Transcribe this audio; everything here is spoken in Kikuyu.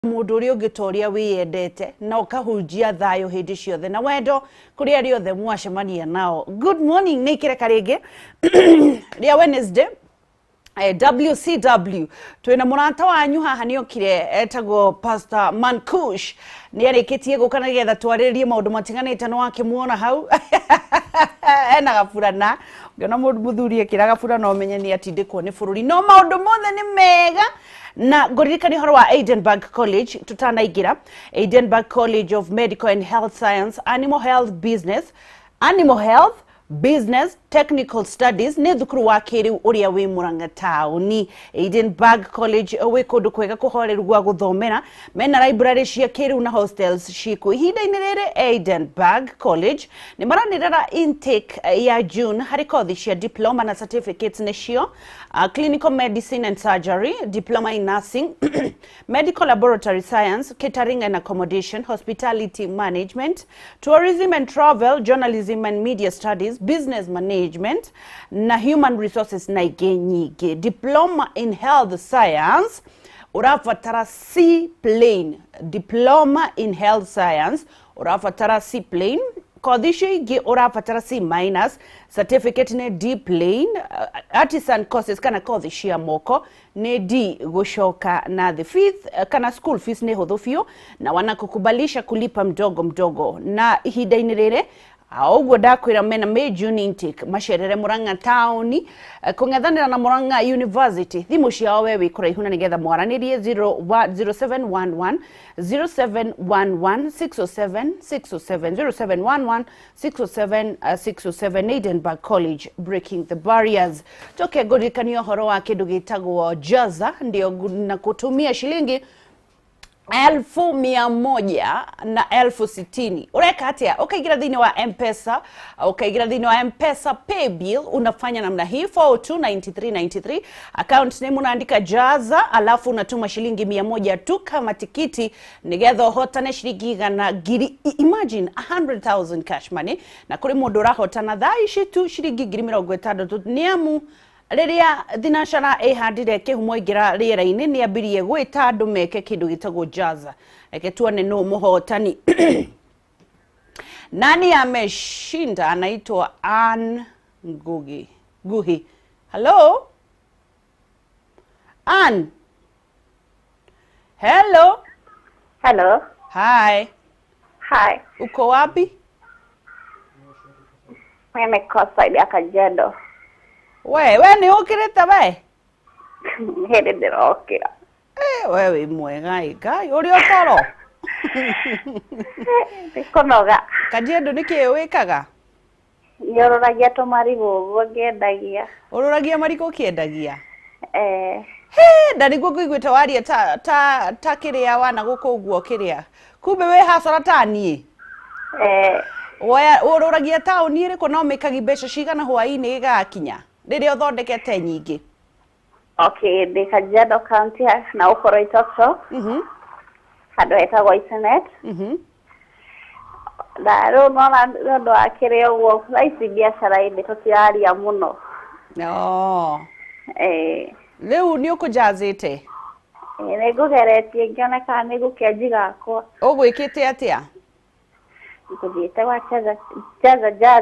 Mundu uria ũngĩtoria wĩyendete na ũkahunjia thayũ hĩndĩ ciothe na wendo kũrĩ arĩa othe mwacemania nao. Good morning, nĩ ikĩreka rĩngĩ rĩa Wednesday. WCW twina mũrata wanyu haha nĩ okire, etagwo Pastor Mankush, nĩ arĩkĩtie gũka nĩgetha twarĩrĩrie maũndũ matiganĩte. Nĩ wakĩmuona hau ena gaburana. Ũngĩona mũndũ mũthuri ekĩra gaburana, ũmenye nĩ atindĩkwo nĩ bũrũri, no maũndũ mothe nĩ mega. Na ngũririkania ũhoro wa Edinburgh College tutanaingĩra. Edinburgh College of Medical and Health Science, Animal Health Business, Animal Health Business Technical Studies, nĩ thukuru wa kĩrĩu ũrĩa wĩ Murang'a taũni. Edinburgh College wĩ kũndũ kwega kũhoreru gwa gũthomera, mena library cia kĩrĩu na hostels ciĩkuo. Ihinda-inĩ rĩrĩ Edinburgh College nĩ maranĩrĩra intake ya June harĩ kothi cia diploma na certificates, nĩcio clinical medicine and surgery, diploma in nursing, medical laboratory science, catering and accommodation, hospitality management, tourism and travel, journalism and media studies, business management na human resources na ingĩ nyingĩ. Diploma in health science ũrabatara C plain. Diploma in health science ũrabatara C plain. Kothi icio ingĩ ũrabatara C minus, certificate nĩ D plain, artisan courses kana kothi cia moko nĩ D gũcoka na the fees, kana school fees nĩ hũthũ biũ na wanakukubalisha kulipa mdogo mdogo. Na ihinda-inĩ rĩrĩ ũguo ndakwĩra mena May June intake, macerere Murang'a taũni, kũng'ethanĩra na Murang'a University. Thimũ ciao we wĩ kũraihu na nĩgetha mwaranĩrie, 0711 0711 607 607, 0711 607 607. Edinburgh College, breaking the barriers. Toke ngũririkania ũhoro wa kĩndũ gĩtagwo Jaza, ndio na kutumia shilingi 160,000. Ureka atia? Ukaingira thĩinĩ wa M-Pesa, ukaingira thĩinĩ wa M-Pesa pay bill, unafanya namna hii: 4029393, account name unaandika Jaza, alafu unatuma shilingi 100 tu kama tikiti nigetha ũhotane shilingi igana ngiri. Imagine 100,000 cash money. Na kũrĩ mũndũ ũrahotana thaa ici tu shilingi 60,000, nĩ amu rĩrĩa thinacara ĩhandire kĩhumo ingĩra rĩera-inĩ nĩ ambirie gwĩta andũ meke kĩndũ gĩtagwo Jaza. Reke tuone nũ mũhotani, nani ameshinda. Anaitwa Ann Ngugi Nguhi. Hello Ann, hello. Hello. Hi. Hi. Uko wapi? Mimi niko side ya Kajiado. We nĩ ũkĩrĩte we? Hĩndĩ ndĩrokĩra. Eh, we wĩ mwega ĩ Ngai ũrĩ o toro. Nĩ kũnoga. Kajiado nĩ kĩĩ wĩkaga? Nyũrũragia tũmarigũ ũguo ngĩendagia. Ũrũragia marigũ ũkĩendagia? Eh. He, na nĩguo ngũiguĩte waria ta ta ta kĩrĩa wana gũkũ ũguo kĩrĩa, kumbe wĩ hacara ta niĩ. Eh. Woya ũrũragia taũni ĩrĩkũ na ũmĩkagi mbeca cigana hwaĩ-inĩ gĩgakinya rĩrĩa ũthondekete nyingĩ? Okay, ndĩ Kajiado County na gũkũ Loitoktok. Handũ hetagwo Itanet. Na rĩu nona nĩ ũndũ wa kĩrĩa ũguo thaa ici biacara-inĩ tũtiraria mũno. Oh. Eh. Rĩu nĩ ũkũjazĩte? Nĩ ngũgeretie ngĩone kana nĩ ngũkĩanji gakwa. Ũgwĩkĩte atĩa? Ngũthiĩte gwa Jaza Jaza Jaza.